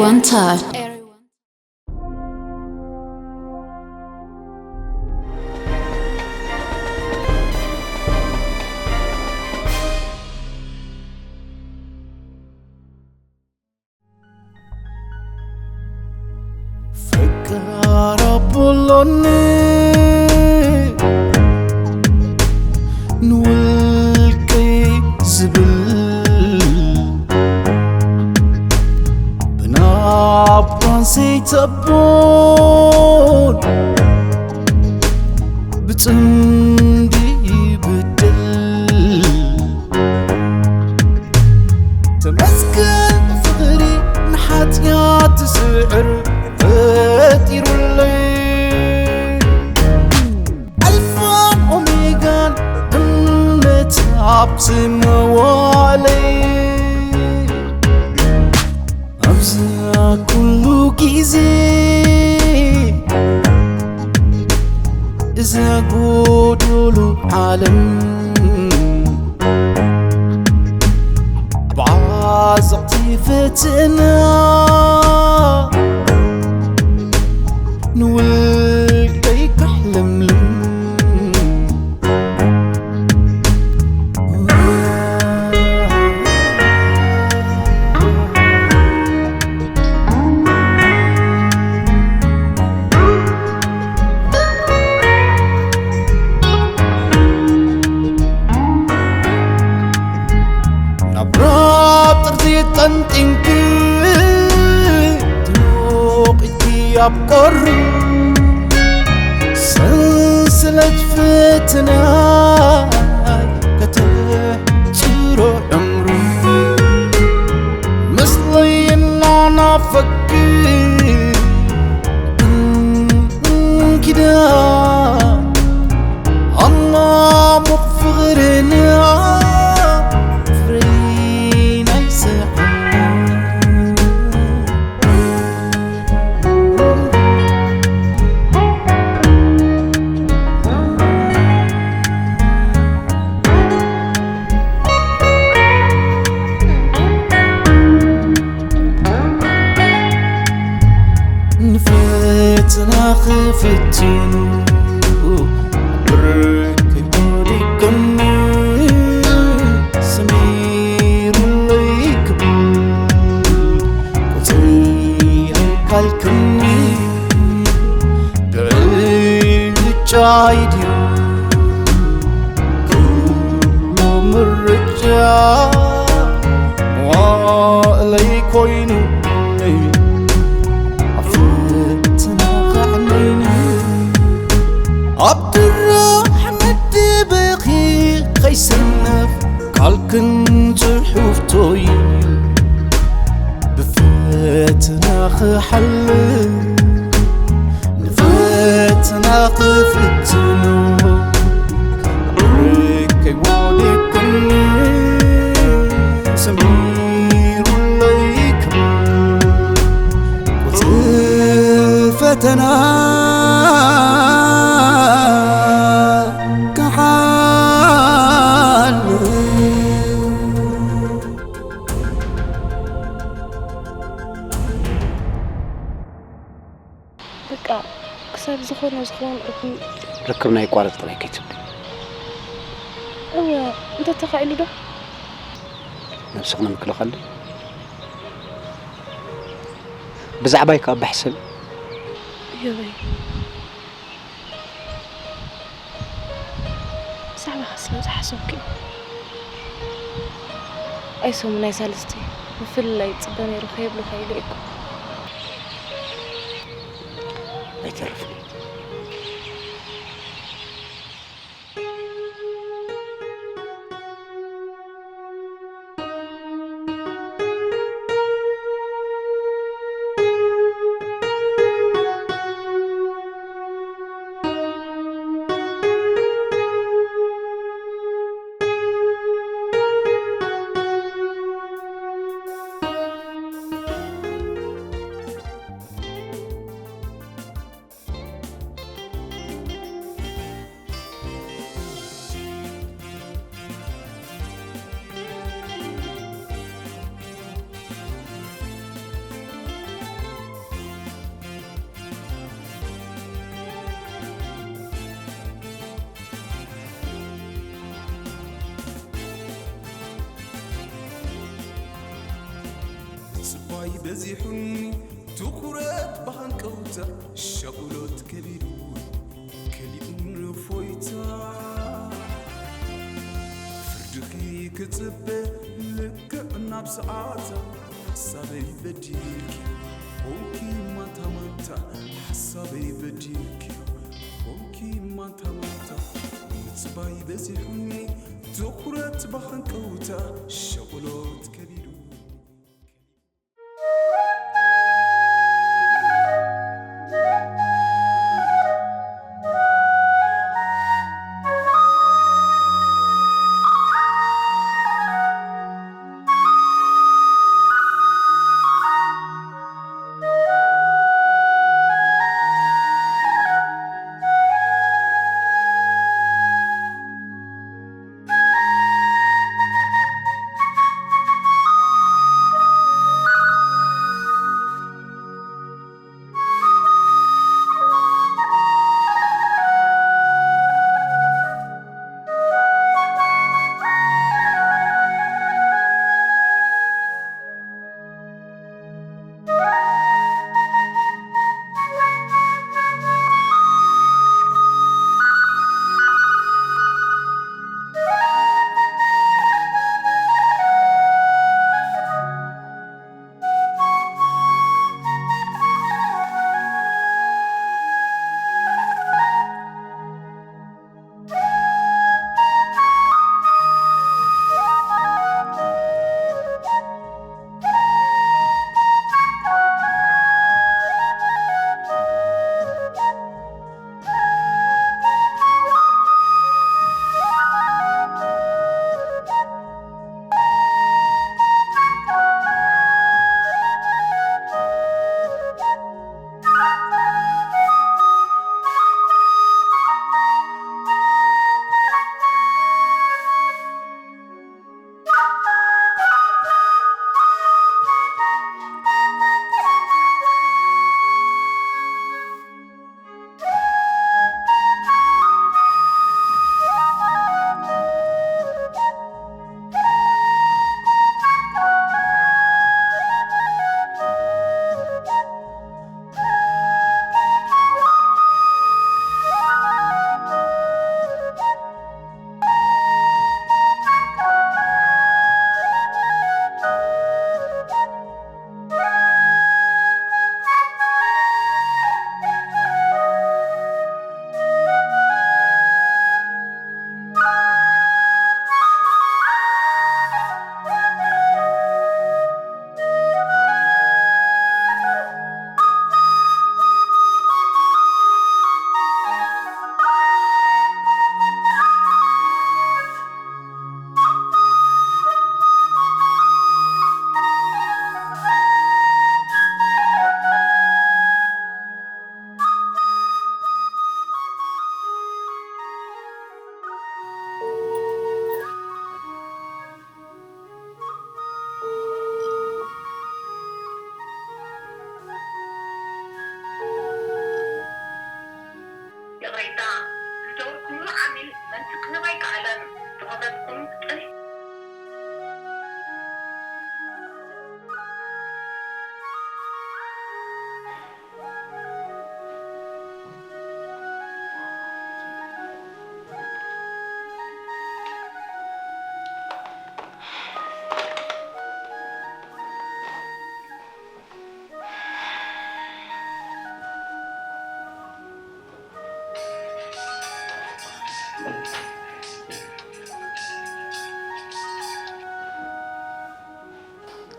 One time. ፈቃር ኣቦሎኒ ንውልቀይ ዝብል ብናባን ዘይተቦን ብጽምዲ ይብድል። ተመስገን ፍቕሪ ንሓጢኣት ዝስዕር ፈጢሩለይ። ኣልፋን ኦሜጋን እምነት ኣብ ዝመዋለይ። ኣብዚ ኩሉ ግዜ እዛ ጎዶሎ ዓለም ብዓዘቕቲ ፈተና ንውልቀይ ካሕለምልም። ናብ ራብ ጥርዚ ጠንጢንኪ ትሞቒኪ ኣብ ቁሪ ሰንሰለት ፈተና ከተሕጽሮ ዕምሩ ምስለይ እናናፈኪ እንኪዳ ኣማሙቕ ፍቕርና ፍሬ ናይ ስሕና። ንፈተና ክፍትኑ ብርክ ወዲቅኒ ሰሚሩለይ ክብል ቁፅሪ ኣይካልክኒ ብዕጫይ ድዩ ኩሉ ምርጫ መዋእለይ ኮይኑ ኣብ ፈተና ከዕነይኒ ኣብ ድራሕ መደበኺ ከይሰነፍ ቃልክን ጽሑፍቶይ ብፈተና ክሓልፍ ንፈተና ክፍትኑ ርቀይ ወዲቅኒ ሰሚሩለይ ክብል ቁጽሪ ፈተና ክሓልፍ። በቃ ክሳብ ዝኾነ ዝኸውን ርክብ ርክብና ይቋረጽ ጥራይ ከይትብሊ። እወ እንተተኻኢሉ ዶ? ነብስኽን ምክልኻል ድዩ? ብዛዕባይ ከኣ ባሕሰብ። እዮበይ ብዛዕባኻ ስለ ዝሓሰብኩ እዩ። ኣይሰሙን ኣይሳልስቲ ምፍልላይ ይጽበ ነይሩ ከየብሉኻ ኢለ እኮ። ኣይተርፍን። ጽባይ በዚሑኒ ትኹረት ብሃንቀውታ ሻቕሎት ከቢዱ ከሊኡን እፎይታ ፍርድኺ ክጽበ ልክዕ ናብ ሰዓታ ሓሳበይ በዲልኪ ኮንኪ ማንታ ማንታ ሓሳበይ በዲልኪ ኮንኪ ማንታ ማንታ ምጽባይ በዚሑኒ ትኹረት ብሃንቀውታ ሸቕሎት ከቢዱ ይቕሬታ ዝገበርኩምሉ ዓሚል መልሲ ክህብ ኣይከኣለን። ብኽብረትኩም ጽን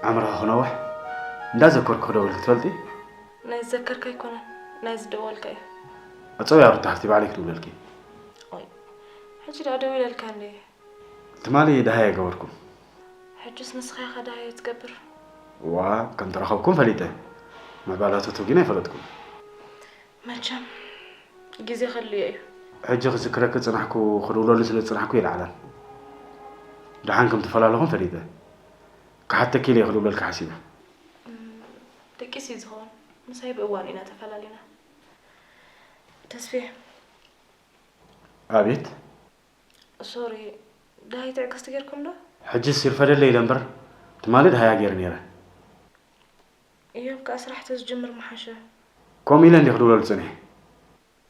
ኣምርኻ ክነውሕ እንዳዘከርኩ ክደውል ክትፈልጢ? ናይ ዝዘከርካ ኣይኮነን ናይ ዝደወልካ እዩ። ኣጸውያ ሩታ ሓፍቲ ባዕለይ ክድውለልኪ። ኦይ ሕጂ ደኣ ደዊለልካ እንዴ? ትማሊ ደሃይ ኣይገበርኩም። ሕጅስ ንስኻ ኢኻ ደሃይ ትገብር። ዋ ከም ተረኸብኩም ፈሊጠ። ምዕባላቱ ግን ኣይፈለጥኩም። መቸም ግዜ ከልዮ እዩ። ሕጂ ክዝክረኪ ዝጽናሕኩ ክድውለሉ ስለ ዝጽናሕኩ ይልዓላን። ደሓን ከም ትፈላለኹም ፈሊጠ። ክሓተኪ ኢለ ክድውለልኪ ሓሲበ። ደቂስ እዩ ዝኸውን። ምሳይ ብእዋኑ ኢና ተፈላሊና። ተስፌ። ኣቤት። ሶሪ፣ ደሃይ ትዕግስቲ ጌርኩም ዶ? ሕጅስ ይርፈደለይ ኢለ እምበር ትማሊ ደሃያ ገይረ ነይረ። እዮብ ከኣ ስራሕ ተዝጅምር ምሓሸ። ከምኡ ኢለ እንዲ ክድውለሉ ጸኒሐ።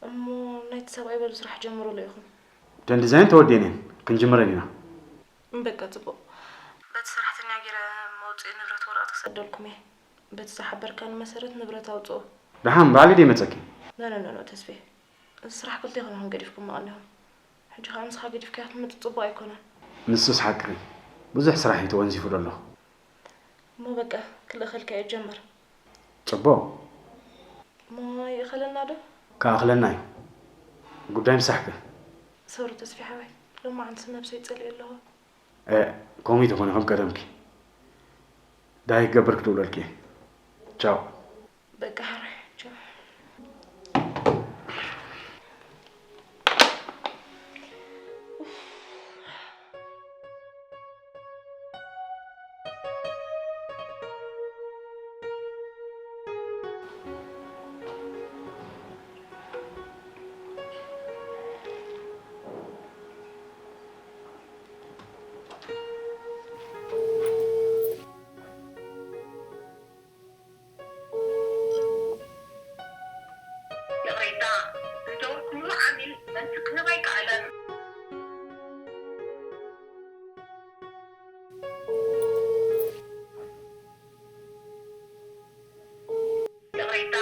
እሞ ናይቲ ሰብኣይ በሉ ስራሕ ጀምሩሉ ኢኹም። እተን ዲዛይን ተወዲአን እየን፣ ክንጅምረን ኢና። እም፣ በቃ ጽቡቕ። በቲ ሰራሕተኛ ገይረ መውጽኢ ንብረት ወረቐት ክሰደልኩም እየ። በቲ ዝሓበርካኒ መሰረት ንብረት ኣውጽኦ። ደሓን ባዕሊ ድየ መጸኪ? ኖ፣ ኖ፣ ኖ፣ ኖ፣ ተስፌ። እዚ ስራሕ ክልቴኹም ኢኹም ገዲፍኩሞ ቀኒኹም። ሕጂ ከኣ ምሳኻ ገዲፍካዮ ክትመጽእ ጽቡቕ ኣይኮነን። ንሱስ ሓቅኺ። ብዙሕ ስራሕ እዩ ተወንዚፉ ዘሎ። እሞ በቃ፣ ክልእኸልካ እየ፣ ጀምር። ጽቡቕ። እሞ ይእኸለና ዶ? ክኣኽለና እዩ። ጉዳይ ምሳሕከ? ሶሪ ተስፊ ሓወይ፣ ሎማዓንትስ ነብሰይ ጸሊኤ ኣለኹ። እ፣ ከምኡ ተኾነ ከም ቀደምኪ። ዳይ ክገብር ክድውለልኪ እየ። ቻው። በቃ ሕራይ፣ ቻው። ይቕሬታ፣ ዝደወልኩሉ ዓሚል መልሲ ክህብ ኣይከኣለን። ይቕሬታ፣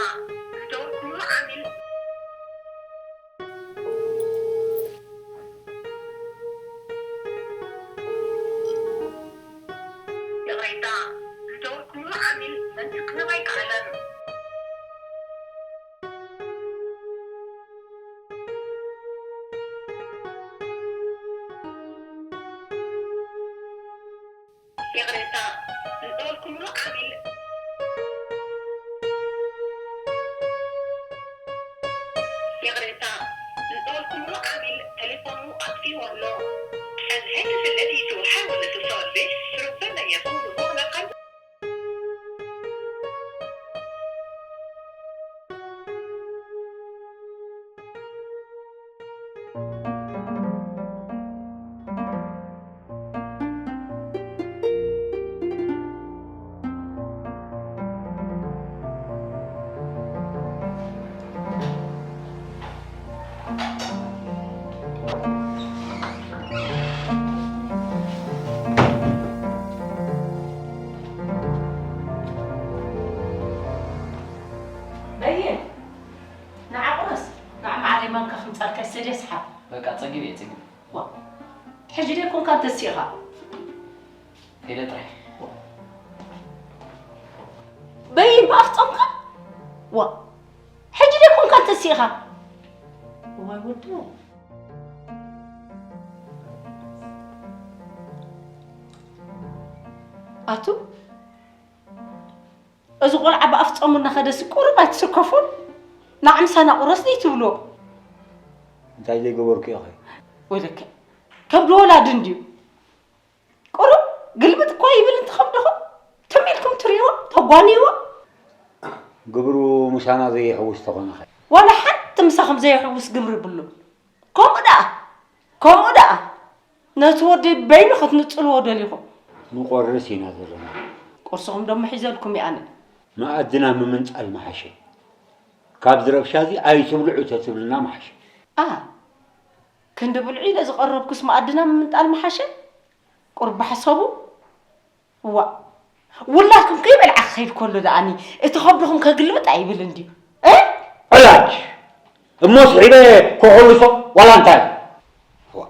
ዝደወልኩሉ ዓሚል ይቕሬታ፣ ዝደወልኩሉ ዓሚል መልሲ ክህብ ኣይከኣለን። ይቕሬታ፣ ዝደወልኩሉ ዓሚል ይቕሬታ፣ ዝደወልኩሉ ዓሚል ቴሌፎኑ ኣጥፊእዎ ኣሎ። As het is الذي تحاول الاتصال به ربما يكون مغلقا. በይን፣ ንዓ ቁረስ፣ ንዓ ማዕረይ ማንካ ክምጻልካ ይሰድያ ስሓብ። በቃ፣ ጸጊብ እየ፣ ጸጊብ። ዋ፣ ሕጂ ደይ ኮንካ እንተሲእኻ? ኢለ ጥራይ። በይን ብኣፍ ጾምካ? ዋ፣ ሕጂ ደይ ኮንካ እንተሲእኻ? እዋይ ወዲ። ኣቱ፣ እዚ ቆልዓ ብኣፍ ጾሙ እናኸደሲ ቁሩብ ኣይትስከፉን? ንዓ ምሳና ቁረስ ደይ ትብሎ? እንታይ ዘይገበርኩ ኢኺ? ወይለከ፣ ከብዲ ወላዲ እንድዩ። ቁሩብ ግልብጥ እኳ ይብል እንተ ከብድኹም፣ ትም ኢልኩም ትርእይዎ፣ ተጓንይዎ። ግብሩ ምሳና ዘይሕውስ ተኾነ ኸ? ዋላ ሓንቲ ምሳኹም ዘይሕውስ ግብሪ የብሉን። ከምኡ ደኣ፣ ከምኡ ደኣ፣ ነቲ ወዲ በይኑ ክትንጽልዎ ደሊኹም። ንቆርስ ኢና ዘለና። ቁርስኹም ደሞ ሒዘልኩም እየ ኣነ። መኣድና ምምንጻል ምሓሸ። ካብዚ ረብሻ እዚ ኣይትብልዑ ተትብልና ምሓሸ። ኣ፣ ክንዲ ብልዑ ኢለ ዝቐረብኩስ መኣድና ምምንጣል ምሓሸ? ቁርብ ብሓሳቡ? እዋእ፣ ውላድኩም ከይበልዓ ክኸይድ ከሎ ደኣኒ እቲ ከብድኹም ከግልብጥ ኣይብል እንድዩ። እ? ዕላጅ! እሞ ስሒበ ክኹልሶ ዋላ እንታይ? እዋ፣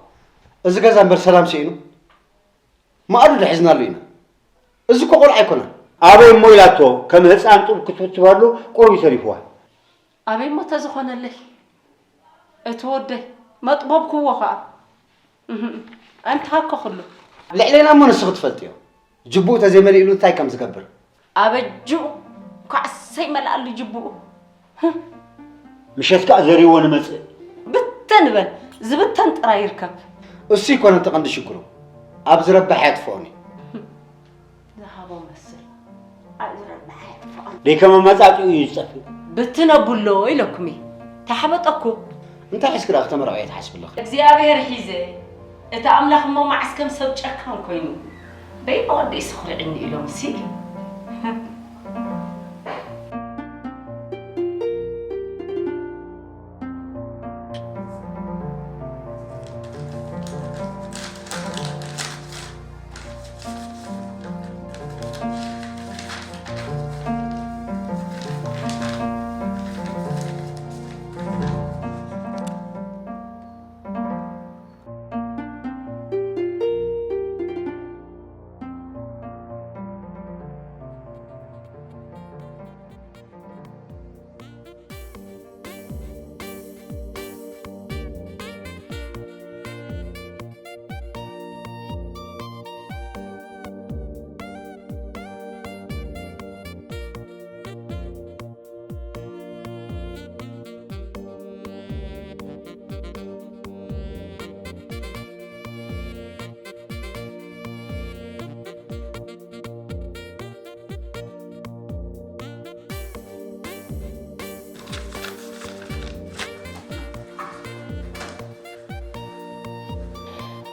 እዚ ገዛ እምበር ሰላም ስኢኑ? መኣዱ ዶ ሒዝናሉ ኢና? እዚ እኮ ቆልዓ ኣይኮነን። ኣበይ እሞ ኢላቶ፣ ከም ህጻን ጡብ ክትውትፈሉ ቁሩብ እዩ ተሪፍዋ። ኣበይ እሞ ተዝኾነለይ? እቲ ወደይ መጥበብክዎ ኸኣ። እህም፣ ኣይምተሃከኹሉ። ልዕሌና እሞ ንስኺ ትፈልጥዮ። ጅቡኡ ተዘይመሊእሉ እንታይ ከም ዝገብር። ኣበጅኡ ኳዕሰ ይመልኣሉ ጅቡኡ። ህም። ምሸት ከኣ ዘሪዎ ንመጽእ። ብትን በል፣ ዝብተን ጥራይ ይርከብ። እሱ ይኮነ እቲ ቀንዲ ሽግሩ። ኣብ ዝረብሕ ኣየጥፍኦን እዩ። ዝሃቦ መስል። ኣብ ዝረብሕ ኣየጥፍኦን። ደይ ከም ኣመጻጽኡ እዩ ዝጠፍእ። ብትን ኣብሎ ኢለኩም እየ። ተሓበጠኩ። እንታይ ሒዝኪ ደኣ ክተመርዕዮ ትሓስቢ ኣለኺ? እግዚኣብሔር ሒዘ። እቲ ኣምላኽ እሞ መዓስ ከም ሰብ ጨካን ኮይኑ። በይኑ ወደይ ስኽርዕኒ ኢሎም ሲ።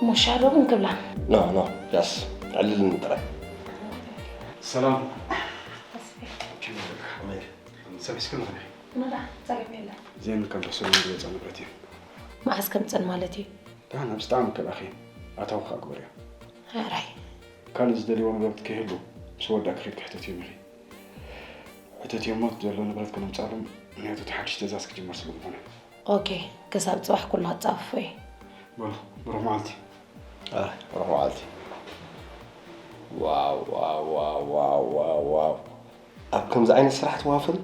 እሞ ሻዶ ክንክብላ። ኖ ኖ ያስ ዕልልን ጥራይ። ሰላም። ሰሚስክን ሆነ። ምናዳ ጸገም የለን። ዜን ከም ተሰሉ ዝወፀ ንብረት እዩ። መዓስ ከምፀን ማለት እዩ። ዳን ኣብ ስጣም ከላኺ ኣታው ክግበር እዩ። ሕራይ ካልእ ዝደልይዎ ንብረት ከይህሉ ምስ ወዳ ክኸይድ ክሕተት እዮም ኢኺ። ሕተት እዮም ሞት ዘሎ ንብረት ከነምፃሉም ምክንያቱ እቲ ሓድሽ ትእዛዝ ክጅመር ስለ ዝኾነ። ኦኬ ክሳብ ፅባሕ ኩሉ ኣፃፍፎ እዩ። በሉ ብሩኽ መዓልቲ። ሩሕ መዓልቲ። ዋው ዋው ዋው ዋው ዋው ዋው ኣብ ከምዚ ዓይነት ስራሕ ትዋፍሪ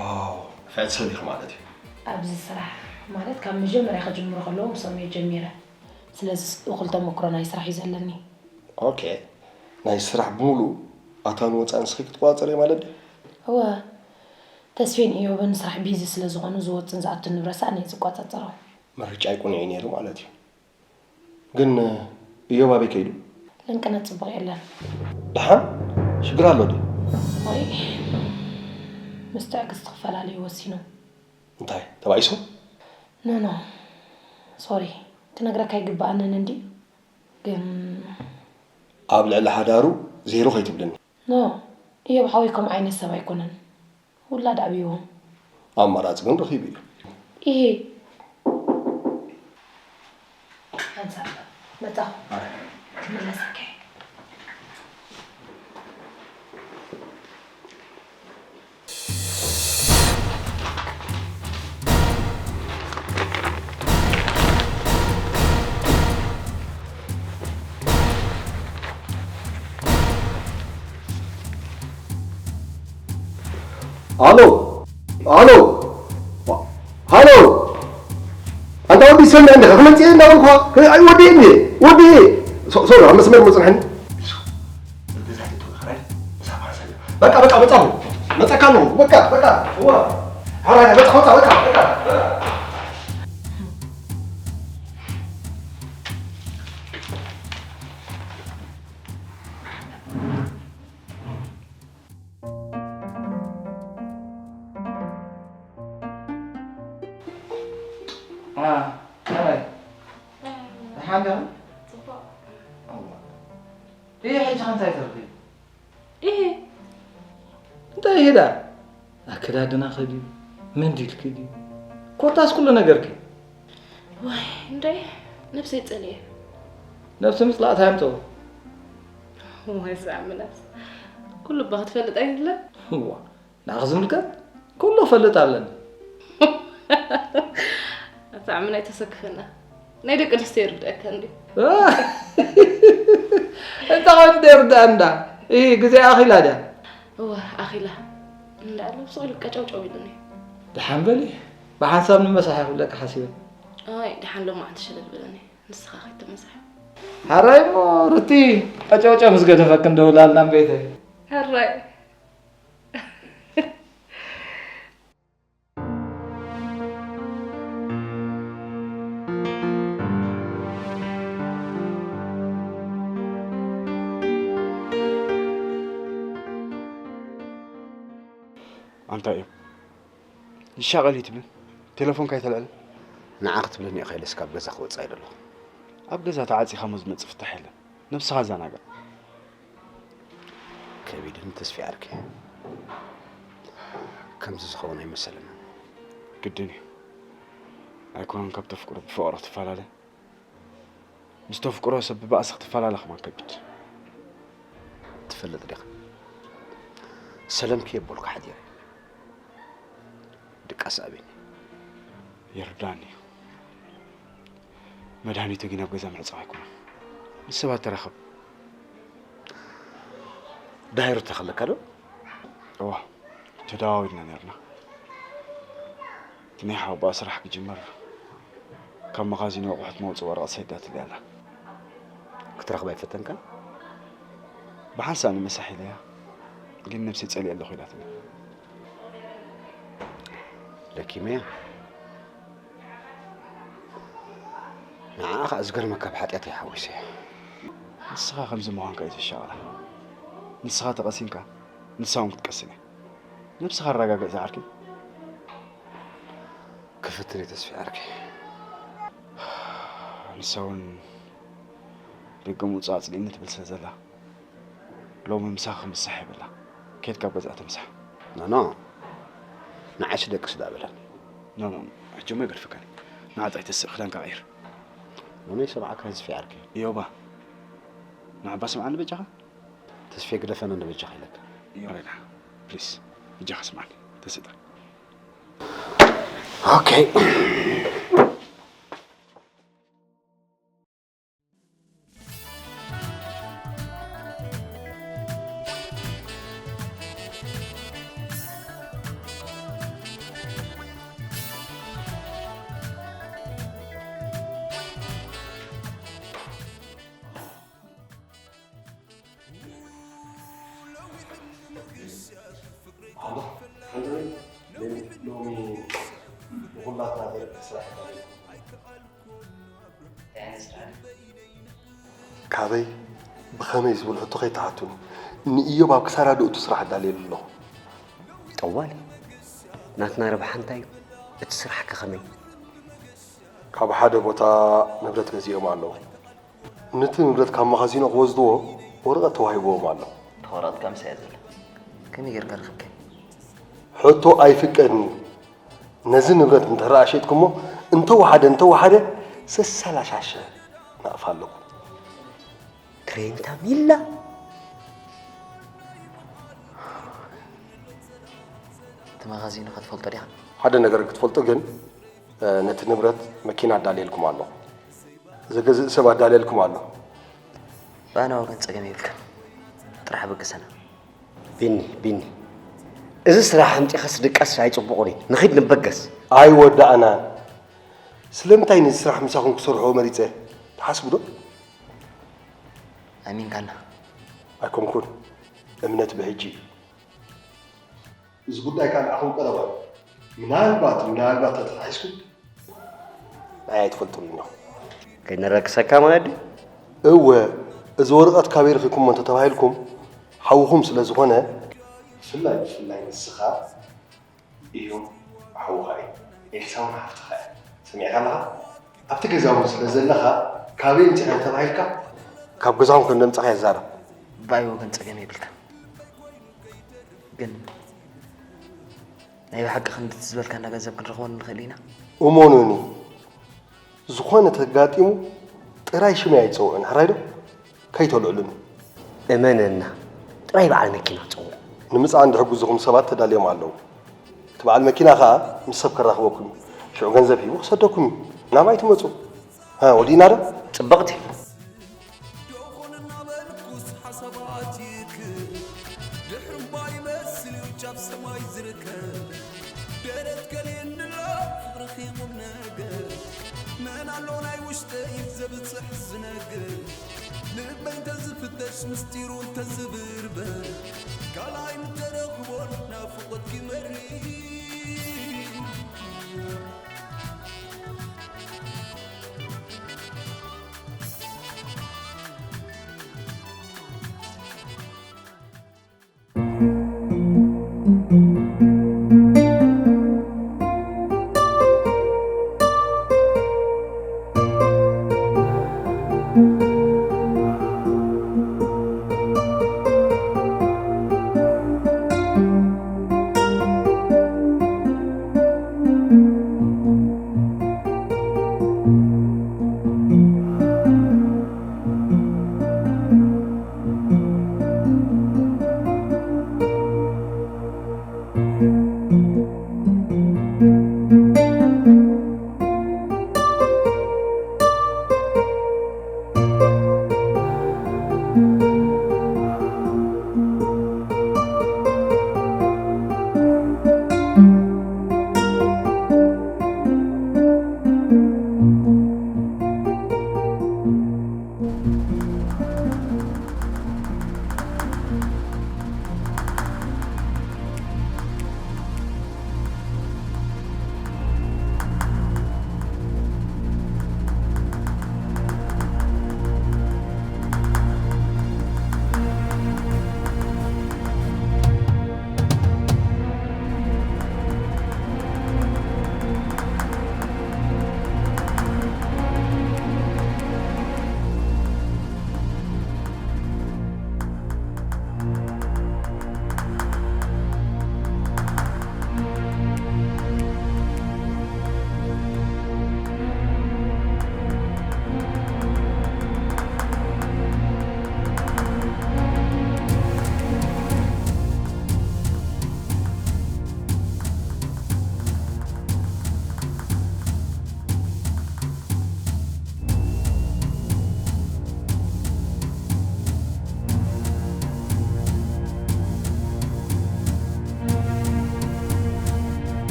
ዋው ፍዕቲ ሰብ ኢኺ ማለት እዩ። ኣብዚ ስራሕ ማለት ካብ መጀመርያ ክጅምሩ ከለዉ ምስኦም እየ ጀሚረ። ስለዚ እኹል ተመክሮ ናይ ስራሕ እዩ ዘለኒ። ኦኬ ናይ ስራሕ ብምሉኡ ኣታውን ወፃእን ንስኺ ክትቆፃፀርዮ ማለት ድዩ? እወ ተስፌን እዮብን ስራሕ ቢዚ ስለዝኾኑ ዝወፅን ዝኣቱን ንብረት ሰኣን እየ ዝቆፃፀሮ። ምርጫይ ቁኑዕ እዩ ነይሩ ማለት እዩ። ግን እዮብ ኣበይ ከይዱ? ልንቅነት ፅቡቕ የለን። ደሓን ሽግር ኣሎ ድዩ? ወይ ምስ ትዕግስቲ ክፈላለዩ ወሲኑ። እንታይ ተባኢሱ? ኖ ኖ ሶሪ ክነግረካ ኣይግበኣንን እንድዩ ግን ኣብ ልዕሊ ሓዳሩ ዜሮ ከይትብልኒ። ኖ እዮብ ሓወይ ከምኡ ዓይነት ሰብ ኣይኮነን። ውላድ ኣብይዎም። ኣማራፂ ግን ረኺቡ እዩ። ኢሂ። ኣንሳእ መጣኹ ክምለሰካ እየ። ኣሎ ኣሎ ኣሎ ኣንታ ወዲ ሰምዕ እንዲኻ ክመፅእ እየ እንዳበልኳ ኣይወዲእን እየ ወዲእ ሶሪ ኣብ መስመር መፅንሐኒ በቃ በቃ መፃኹ መፀካ ኣለኹ በቃ በቃ እዋ ሓራይ በቃ በቃ በቃ እንታይ ይሄዳ ኣከዳድናኺ ድዩ መንዲልኪ ድዩ ኮታስ ኩሉ ነገርኪ ዋይ እንዶይ ነብሰይ ጸሊኤ ነብሲ ምጽላእ እንታይ ኣምጽኦ ዋይ ሳሚ ነብስ ኩሉ እባ ክትፈልጥ ኣይትብለን እዋ ንዓኺ ዝምልከት ኩሉ እፈልጥ ኣለኒ ብጣዕሚ ናይ ተሰክፈና ናይ ደቂ ኣንስትዮ ይርድኣካ እንዲ እንታይ ደርዳ እንዳ ግዜ ኣኺላ ድያ እወ ኣኺላ እንዳኣለ ብስቕ ኢሉ ቀጨውጨው ኢሉኒ ደሓን በሊ ብሓንሳብ ንመሳሕ ክብለካ ሓሲበ ኣይ ደሓን ሎማዓንቲ ሸለል በለኒ ንስኻ ከይተመሳሕ ሓራይ እሞ ርቲ ቀጨውጨው ምስ ገደፈክ እንደውላልና እምበይተይ ሕራይ ኣንታ እዮም ይሻቐል ይትብል ቴሌፎንካ ኣይተልዕል ንዓ ክትብለኒ ኢኻ ኢለስ ካብ ገዛ ክወፅእ ኣይደለኹ ኣብ ገዛ ተዓፂኻ ሞ ዝመፅእ ፍታሕ የለን ነብስኻ ኣዘናግዕ ከቢድን ተስፊ ዓርኪ ከምዚ ዝኸውን ኣይመሰለንን ግድን እዩ ኣይኮነን ካብ ተፍቅሮ ብፍቕሪ ክትፈላለ ምስ ተፍቅሮ ሰብ ብባእሲ ክትፈላለ ከማን ከቢድ ትፈልጥ ዲኻ ሰለምኪ የቦልካ ሓዲረ ድቃስ ኣቢኒ ይርዳኒ እዩ መድሃኒቱ ግን ኣብ ገዛ ምዕፃው ኣይኮነን ምስ ሰባት ተራኸብ ዳሃይ ሩታ ከለካ ዶ? እዋ ተደዋዊልና ነርና እቲ ናይ ሓወቦኣ ስራሕ ክጅምር ካብ መኻዚን ኣቑሑት መውፅኢ ወረቐት ሰዲዳትለይ ኣላ ክትረኽባ ኣይፈተንካን? ብሓንሳእ ንመሳሕ ኢለያ ግን ነብሰይ ፀሊኤ ኣለኹ ኢላትኒ ለኪመያ ንዓኣ ኸዓ ዝገርመካ ብሓጢኣተይ ሓዊሰያ ንስኻ ከምዚ ምዃንካ እዩ ዘሻቕላ ንስኻ ተቐሲንካ ንሳ እውን ክትቀስን እያ ነብስኻ ኣረጋግእ ዝዓርከይ ክፍትን እየ ተስፊ ዓርከይ ንሳ እውን ደገ ምውጻእ ኣጽሊእኒ ትብል ስለ ዘላ፣ ሎሚ ምሳኺ ክምሳሕ የብላ። ኬድካ ኣብ ገዛእ ትምሳሕ። ኖኖ፣ ንዓይሲ ደቅስ ዳ በለን። ኖኖ፣ ሕጂ እሞ ይገድፈካን። ንዓ ጥራይ ተስእ፣ ክዳንካ ቀይር። ኖኖ፣ ይሰምዓካ፣ ተስፌ ዓርከይ። እዮባ፣ ንዓባ ስምዓኒ በጃኻ። ተስፌ ግደፈና እንደ በጃኻ ኢለካ። እዮባ፣ ፕሊስ፣ በጃኻ ስምዓኒ። ተስእ ጥራይ። ኦኬ። ኣላ፣ ሓንቲ በይ፣ ሎሚ፣ ሎሚ ንኹላትና ደረቕ ስራሕ ይባል። እንታይ ዓይነት ስራሕ? ካበይ፣ ብኸመይ ዝብል ሕቶ ከይትሓቱኒ። ንእዮብ ኣብ ክሳራ ደእቱ ስራሕ ኣዳልየሉ ኣለኹ። ጠዋሊ፣ ናትና ረብሓ እንታይ እዩ? እቲ ስራሕከ ከመይ? ካብ ሓደ ቦታ ንብረት ገዚኦም ኣለዉ። ነቲ ንብረት ካብ መኻዚኖ ክወስድዎ ወረቐት ተዋሂብዎም ኣሎ። ተወረቐት ከምሳ እያ ዘላ። ከመይ ጌርካ ረኸብከ? ሕቶ ኣይፍቀድን እዩ። ነዚ ንብረት እንድሕር ኣሸጥኩሞ እንተወሓደ እንተወሓደ ሰሰላ ሻሸ ናቕፋ ኣለኩም። ትሬንታ ሚላ። እቲ መኻዚኖ ከ ትፈልጦ ዲኻ? ሓደ ነገር ክትፈልጡ ግን፣ እ፣ ነቲ ንብረት መኪና ኣዳልየልኩም ኣለኹ። ዘገዝእ ሰብ ኣዳልየልኩም ኣሎ። ብኣና ወገን ጸገም የብልካን። ጥራሕ በገሰና። ቢኒ፣ ቢኒ፣ እዚ ስራሕ ኣምጺኻስ ድቃስ ኣይጽቡቕን እዩ። ንኺድ ንበገስ። ኣይወዳእናን። ስለምንታይ ነዚ ስራሕ ምሳኹም ክሰርሖ መሪጸ ትሓስቡ ዶ? ኣሚንካና። ኣይኮንኩን። እምነት ብሕጂ እዩ። እዚ ጉዳይ ከኣ ንዓኹም ቀረባ እዩ። ምናልባት፣ ምናልባት ተተሓሒዝኩም ንዓይ ኣይትፈልጡን ኢኹም። ከይነረክሰካ ማለት ድዩ? እወ፣ እዚ ወረቐት ካበይ ረኺብኩሞ እንተተባሂልኩም፣ ሓውኹም ስለ ዝኾነ፣ ብፍላይ፣ ብፍላይ ንስኻ፣ እዮም ሓውኻ እዩ። ኤልሳ እውን ሓፍትኻ እያ። ሰሚዕካ ኣለኻ? ኣብቲ ገዛ እውን ስለ ዘለኻ፣ ካበይ ኣምጺኻ ተባሂልካ፣ ካብ ገዛኹም ከም ዘምጻኻ ይዛረብ። ብኣይ ወገን ጸገም የብልካ። ግን ናይ ብሓቂ ክንድቲ ዝበልካና ገንዘብ ክንረኽቦ ንኽእል ኢና? እመኑኒ፣ ዝኾነ ተጋጢሙ ጥራይ ሽመይ ኣይትጸውዑኒ፣ ሕራይ ዶ? ከይተልዕሉኒ። እመነና፣ ጥራይ በዓል መኪና ጸውዕ። ንምጽዓን ዝሕግዙኹም ሰባት ተዳልዮም ኣለዉ። እቲ በዓል መኪና ኸኣ ምስ ሰብ ከራኽበኩም እዩ። ሽዑ ገንዘብ ሂቡ ክሰደኩም እዩ። ናብኣይ ትመጹ። ሃ፣ ወዲእና ዶ? ጽብቕቲ። ዶኾን እናበልኩስ ሓሳባት ይክብ፣ ድሕሪ እምባ ይመስል እዩ ጫፍ ሰማይ ዝርከብ። ደረት ከልየንላ ፍቕርኺ ቁም ነገር፣ መን ኣሎ ናይ ውሽጠይ ዘብጽሕ ዝነግር? ልበይ እንተዝፍተሽ ምስጢሩ እንተዝብርበር፣ ካልኣይ ምተረኽቦን ናፍቖትኪ መሪር።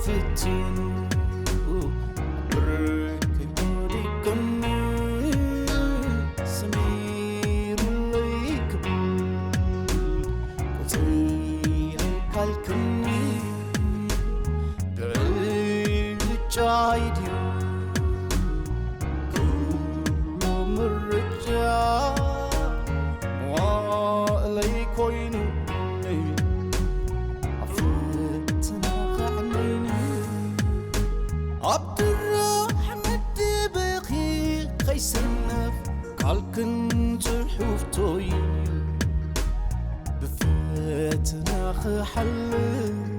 ፈቲኑ ብርከይ ወዲቅኒ ሰሚሩለይ ክብል ቆጺረ ካልክኒ ብዕጫይ ድዩ ኩሉ ምርጫ መዋእለይ ኮይኑ ኣብ ፈተና ከዕነይኒ ኣብ ድራሕ መደበኺ ከይሰነፍ ካልክን ጽሑፍቶይ ብፈተና ክሓልፍ